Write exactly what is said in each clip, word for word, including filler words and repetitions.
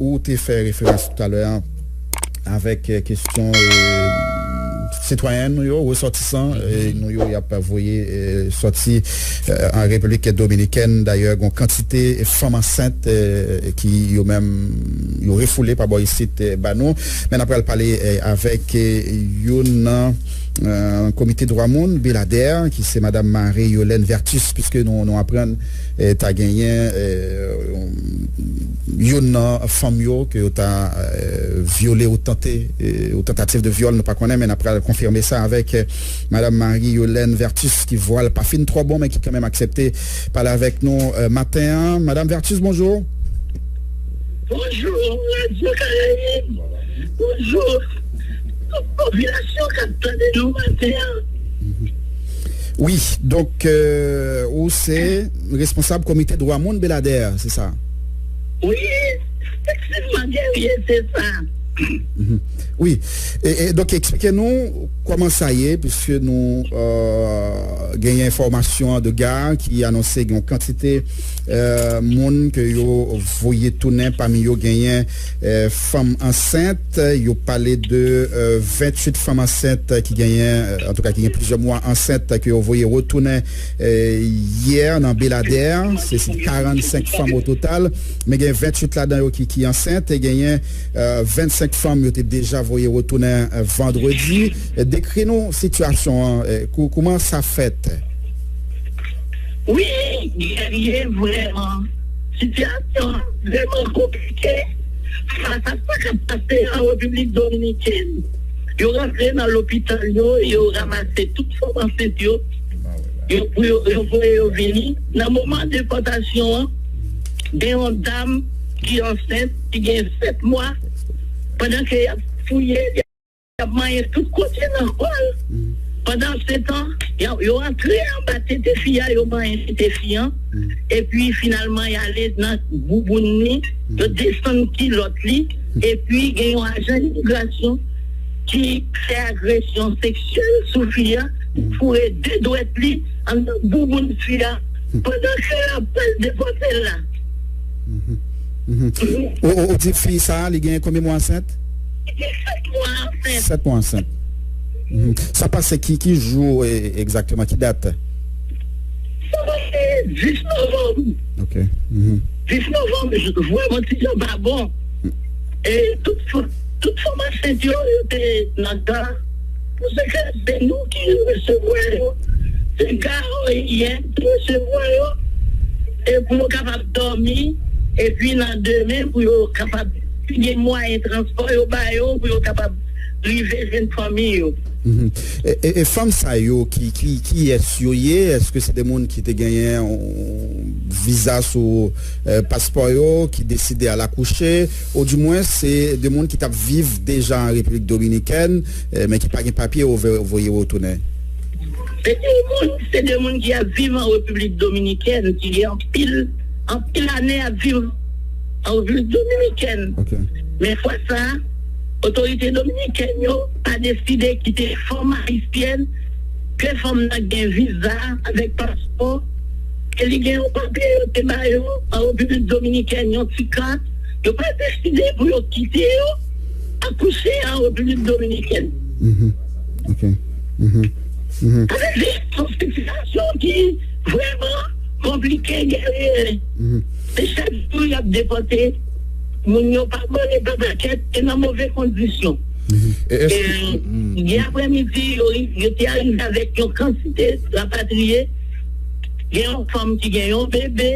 ou te fè referans talè a avèk, eh, kesyon, eh, sitwayen nou yo, resòtisan, eh, nou yo, y ap voye, eh, sòti, eh, an Repiblik Dominikèn. Dayè, gon kantite fanm ansent, eh, ki yo menm, yo refoule pa bò isit, eh, ba nou. Men n ap pral pale, eh, avèk, eh, youn nan, eh, Komite Dwa Moun, Beladè, ki se Madam Marie Yolène Vertus, piske nou, nou aprann, eh, ta genyen, eh, youn nan fanm yo ke yo ta, eh, vyole ou tante, eh, ou tantativ de vyòl, nou pa konnen, men n ap pral konfime sa avèk, eh, Madam Marie Yolène Vertus, ki vwa l pa fin twò bon, men ki kanmenm aksepte pale avèk nou, eh, maten an. Madam Vertus, bonjou. Bonjou, Radyo Karayib. Bonjou, tout popilasyon k ap tande nou maten an. Wi, donk, eh, ou se responsab Komite Dwa Moun Beladè, se sa? Wi, efektivman, Guerrier, se sa. Mhm. Wi. E, e, donk, eksplike nou kòman sa ye, piske nou, eh, genyen enfòmasyon de Gard ki anonse gen yon kantite, eh, moun ke yo voye tounen, pami yo genyen, eh, fanm ansent. Yo pale de, eh, venntuit fanm ansent ki genyen, eh, antouka ki gen plizyè mwa ansent ke yo voye retounen, eh, yè nan Beladè. Se, se karannsenk fanm o total, men gen venntuit ladan yo ki, ki ansent, e genyen, eh, vennsenk fanm yo te deja voye retounen, eh, vandredi. Eh, dekri nou sitiyasyon an, eh, kou-, kouman sa fèt? Wi, Guerrier, vrèman, sitiyasyon an vrèman konplike fas a sa k ap pase an Repiblik Dominikèn. Yo rantre nan lopital yo, yo ranmase tout fanm ansent yo, yo, pou yo, yo voye yo vini. Nan moman depòtasyon an, gen yon dam ki ansent, ki gen sèt mwa, pandan ke y ap fouye, y ap manyen tout kote nan kò l. Pandan se tan, yo, yo antre anba tete fi a, yo manyen tete fi an. Epi finalman, y ale nan bouboun li, yo desann kilòt li. Epi gen yon ajan imigrasyon ki fè agresyon seksyèl sou fi a, foure de dwèt li anndan bouboun fi a, pandan ke l ap pral depòte l la. Mhm. Mhm. Ou, ou, ou di fi sa a, li gen konbyen mwa ansent? Li gen sèt mwa ansent. Sèt mwa ansent. Mhm. Sa pase ki, ki jou, e, egzakteman, ki dat? Sa pase dis novanm. Ok. Mhm. Dis novanm, j-, vrèman, ti jan pa bon. E tout, tout fanm ansent yo, yo te nan Gard. Paske se nou ki resevwa yo. Se Gard Aérien ki resevwa yo. E pou yo kapab dòmi, epi nan demen, pou yo kapab, si gen mwayen transpò, yo ba yo, pou yo kapab rive jwenn fanmi yo. Mhm. E, e, e fanm sa yo, ki, ki, kiyès yo ye? Èske se de moun ki te genyen yon viza sou, eh, paspò yo, ki deside al akouche, ou di mwen se de moun ki t ap viv deja an Repiblik Dominikèn, eh, men ki pa gen papye, yo vo-, voye yo tounen? Se de moun, se de moun ki ap viv an Repiblik Dominikèn, ki gen anpil, anpil ane ap viv an Repiblik Dominikèn. Ok. Men fwa sa, otorite dominikèn yo pa deside kite fanm ayisyèn, ke fanm nan gen viza avèk paspò, ke li gen yon papye yo te ba yo an Repiblik Dominikèn, yon ti kat, yo pa deside pou yo kite yo akouche an Repiblik Dominikèn. Mhm. Ok. Mhm. Mhm. Sa vle di, se yon sitiyasyon ki vrèman konplike, Guerrier. Mhm. Se chak jou y ap depòte moun yo pa bòne, pa pakèt, e nan move kondisyon. Mhm. E, e, yè aprèmidi, yo, yo te arive avèk yon kantite rapatriye. Gen yon fanm ki gen yon bebe,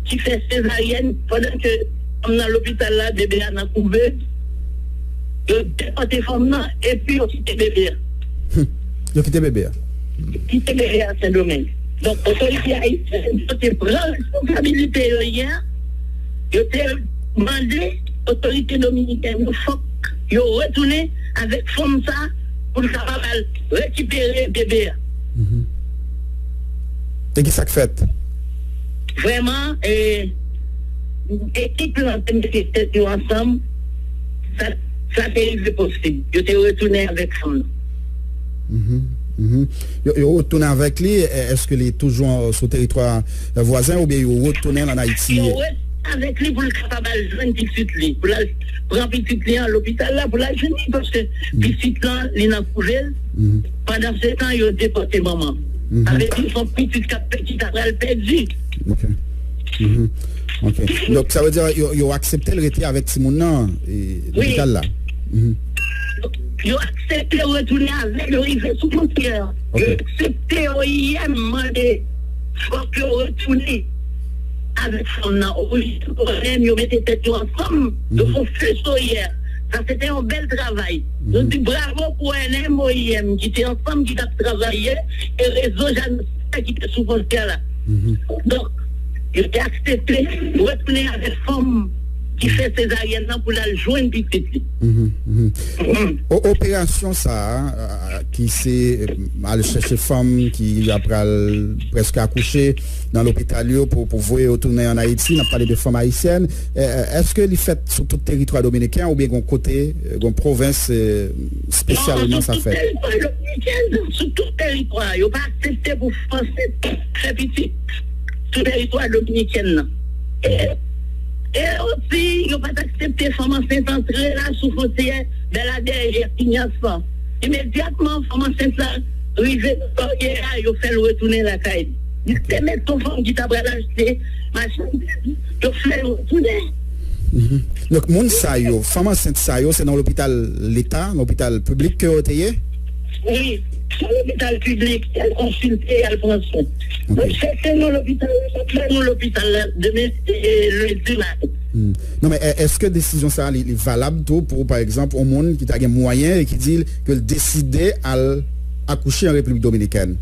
ki fè sezaryèn, pandan ke fanm nan lopital la, bebe a nan kouvèz. Yo depòte fanm nan, epi yo kite bebe a. Hmm. Yo kite bebe a. Kite bebe a Sendomeng. Donk, otorite ayisyèn yo te pran responsabilite yo yè. Yo te mande otorite dominikèn yo, fòk yo retounen avèk fanm sa pou l kapab al rekipere bebe a. Mhm. E ki sa k fèt? Vrèman, e, ekip lan te mete tèt yo ansanm, sa, sa te rive posib. Yo te retounen avèk fanm nan. Mhm, mhm. Yo, yo retounen avèk li, e, èske li toujou an, sou teritwa, e, vwazen, oubyen yo retounen l ann Ayiti? Yo re-, avèk li pou l kapab al jwenn pitit li, pou l al pran pitit li an lopital la, pou l al jwenn li, paske pitit lan, li nan kouve l. Pandan se tan, yo depòte manman. Sa vle di, se yon pitit k ap pè-, ki ta pral pèdi. Ok. Mhm. Ok. Donk, sa vle di, yo, yo aksepte l rete avèk timoun nan, e, lopital la. Mhm. Yo aksepte retounen avèk, yo rive sou fwontyè. Yo aksepte, O I M mande fòk yo retounen avèk fanm nan. O I M, yo mete tèt yo ansanm, yo fè yon feso yè. Sa se te yon bèl travay. Nou di bravo pou O N M, O I M ki te ansanm, ki t ap travay, e rezo Janosita ki te sou fwontyè la. Donk, yo te aksepte retounen avèk fanm ki fè sezaryèn nan pou l al jwenn pitit li. O- Operasyon sa a, ki se, e, al chèche fanm ki apral prèske akouche nan lopital yo pou, pou voye yo tounen ann Ayiti, n ap pale de fanm ayisyèn, e, e, èske li fèt sou tout teritwa dominiken an oubyen gon kote, e, gon pwovens, e, espesyalman sa fèt? Non, sou tout teritwa dominiken, sou tout teritwa. Yo pa aksepte pou fanm ansent fè pitit sou teritwa dominiken nan. E, e osi, yo pa t aksepte fanm ansent antre la sou fwontyè Bèladè e Pinyas lan. Imedyatman, fanm ansent la rive nan baryè a, yo fè l retounen lakay li. Li te met yon fanm ki ta pral achte machandiz, yo fè l retounen. Donk, moun sa yo, fanm ansent sa yo, se nan lopital leta, lopital piblik ke yo te ye? Wi, se lopital piblik, y al konsilte, y al pran swen. Mwen chèche nou lopital la, m ap fè nou lopital la demen, e, lendi maten. Non, men è- èske desizyon sa a, li, li valab tou pou, pa egzanp, yon moun ki ta gen mwayen e ki di l ke l deside al akouche an Repiblik Dominikèn?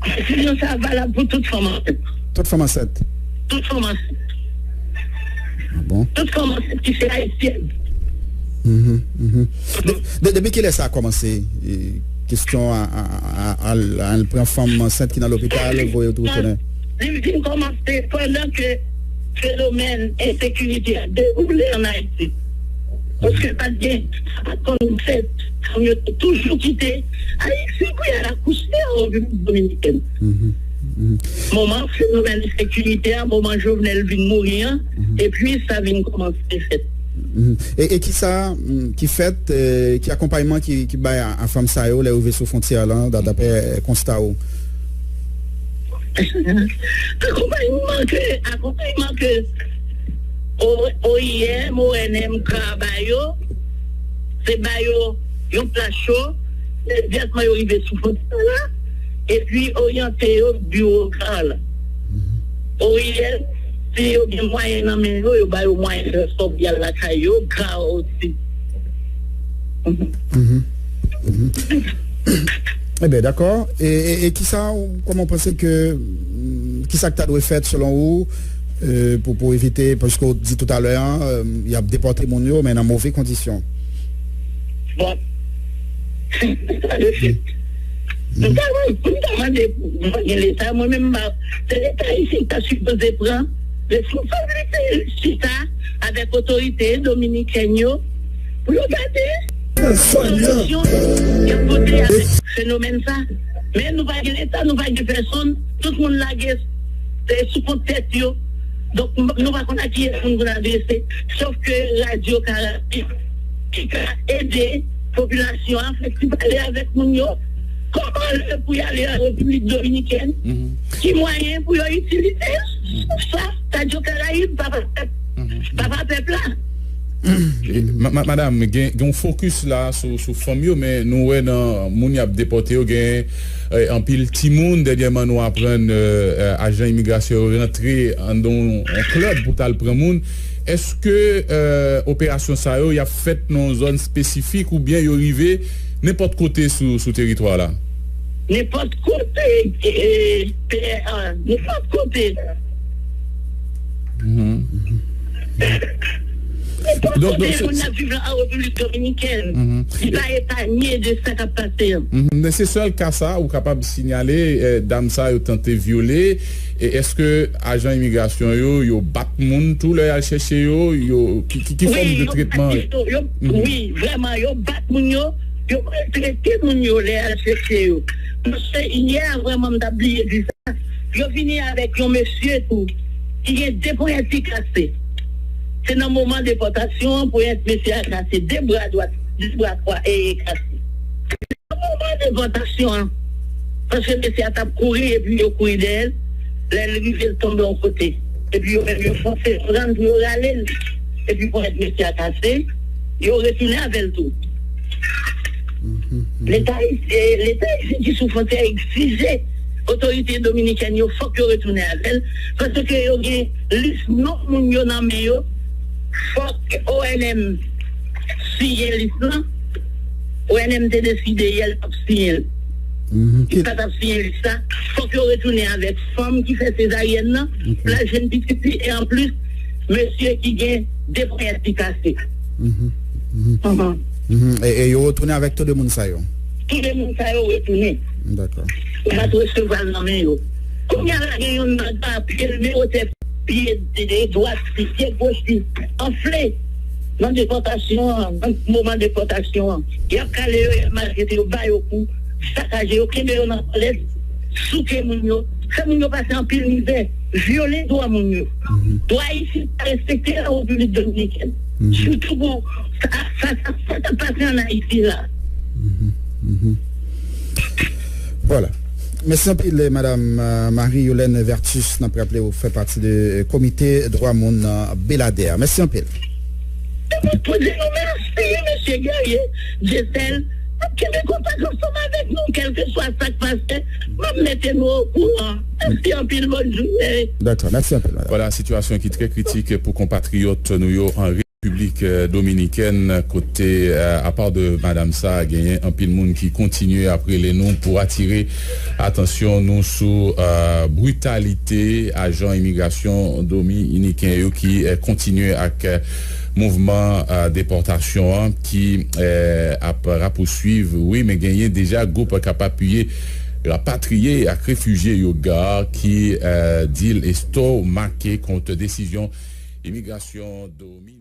Desizyon sa a valab pou tout fanm ansent. Tout fanm ansent? Tout fanm ansent. Ah bon? Tout fanm ansent ki se ayisyèn. Mhm, mhm. De- de- Depi kilè sa a kòmanse, e, kesyon a, a, a, a, a, al pran fanm ansent ki nan lopital, voye yo tou retounen? Li vin kòmanse pandan ke fenomèn ensekirite a dewoule ann Ayiti. Paske pa t gen, sa pa t konn fèt. Fanm yo te toujou kite Ayiti pou y al akouche an Repiblik Dominikèn. Moman fenomèn ensekirite a, moman Jovenel vin mouri an, epi sa vin kòmanse fèt. Mhm. E, e kisa, mm, ki fèt, e, ki akonpayman ki, ki bay a, a fanm sa yo lè yo rive sou fwontyè lan, da- daprè, e, konsta ou? Akonpayman ke, akonpayman ke O- OIM, ONM ka ba yo, se ba yo yon plas cho, imedyatman yo rive sou fwontyè la, epi oryante yo biwo GRAR la. OIM, si yo gen mwayen nan men yo, yo ba yo mwayen transpò pou y al lakay yo, GRAR osi. Enben, dakò. E, e, e kisa, kòman w panse ke, mm, kisa k ta dwe fèt selon ou, e, pou, pou evite, paske w di toutalè a, e, y ap depòte moun yo, men nan move kondisyon? Bon. Sa de fèt. M ta, m ta mande pou mwen gen Leta, mwen menm, m pa, se Leta isi ki ta sipoze pran responsablite l, chita avèk otorite dominikèn yo pou yo gade solisyon y ap pote avèk fenomèn sa. Men nou pa gen Leta, nou pa gen pèsonn, tout moun lage, e, sou kont tèt yo. Donk, nou pa konn a kiyès moun pou n adrese. Sòf ke Radyo Karayib ki ka ede popilasyon an, fè ti pale avèk moun yo. Kòman lè pou y ale an Repiblik Dominikèn? Ki mwayen pou yo itilize? Sa, Radyo Karayib, papa pèp, papa pèp la. E, ma- ma- madanm, gen gen yon fokis la sou sou fanm yo, men nou wè nan moun y ap depòte yo, gen, e, anpil timoun. Dènyèman, nou aprann, e, e, ajan imigrasyon yo rantre anndan yon klèb pou t al pran moun. Èske, e, operasyon sa yo, y ap fèt nan yon zòn espesifik oubyen yo rive nenpòt kote sou sou teritwa la? Nenpòt kote, e, e, P R A, nenpòt kote. Nenpòt kote moun ap viv la an Repiblik Dominikèn, li pa epanye de sa k ap pase an. Mhm. Men se sèl ka sa ou kapab sinyale, e, dam sa yo tante vyole, e èske ajan imigrasyon yo, yo bat moun tou lè y al chèche yo, yo, ki, ki, ki fòm de tretman? Wi, yo bat yo, yo, wi, vrèman, yo bat moun yo, yo maltrete moun yo lè y al chèche yo. Paske yè, vrèman, m t ap bliye di sa. Yo vini avèk yon mesye tou. ki gen de ponyèt ki kase. Se nan moman depòtasyon an, ponyèt mesye a kase, de bra dwat, de bra kwa e kase. Nan moman depòtasyon an, paske mesye a t ap kouri epi yo kouri dèyè l, lè l rive l tonbe yon kote. Epi yo menm yo fòse yo rann pou yo rale l. Epi ponyèt mesye a kase, yo retounen avè l tou. Leta, eh, Leta isit ki sou fwontyè egzije otorite dominikèn yo fòk yo retounen avè l, paske yo gen lis non moun yo nan men yo. Fòk O N M siyen lis lan. O N M te deside yè l p ap siyen l. Li pa t ap siyen lis la. Fòk yo retounen avèk fanm ki fè sezaryèn nan, pou l al jwenn pitit li, e anplis, mesye ki gen de ponyèt li kase. Mhm. Mhm. E, e yo retounen avèk tou de moun sa yo? Tou de moun sa yo retounen. Dakò. Yo pa t resevwa l nan men yo. Kounye a la, gen youn nan pye l, men otè pye dwat li, pye goch li, anfle. Nan depòtasyon an, nan moman depòtasyon an, y ap kale yo, y ap maltrete yo, ba yo kou, sakaje yo, kenbe yo nan kòlèt, souke moun yo, fè moun yo pase anpil mizè, vyole dwa moun yo. Dwa isit pa respekte nan Repiblik Dominikèn. Sitou pou sa, sa, sa, sa k ap pase ann Ayiti la. Vwala. Mèsi anpil, eh, Madam, eh, Marie Yolène Vertus. N ap raple ou fè pati de, eh, Komite Dwa Moun nan Beladè. Mèsi anpil. E mwen pou di nou mèsi, mesye Guerrier, Dieuseul, ap kenbe kontak ansanm avèk nou, kèlkeswa sa k pase, m ap mete nou okouran. Mèsi anpil, bòn jounen. Dakò, mèsi anpil, madam. Vwala, sitiyasyon ki trè kritik pou konpatriyòt nou yo an Repiblik, eh, Dominikèn, kote, eh, apa de madam sa, genyen anpil moun ki kontinye ap rele nou pou atire atansyon nou sou, eh, britalite ajan imigrasyon dominiken yo ki, eh, kontinye ak, eh, mouvman, eh, depòtasyon an ki, eh, ap rapouswiv. Wi, men genyen deja gwoup k ap apiye rapatriye ak refijye yo, GARR, ki, eh, di l estomake kont desizyon imigrasyon dominiken.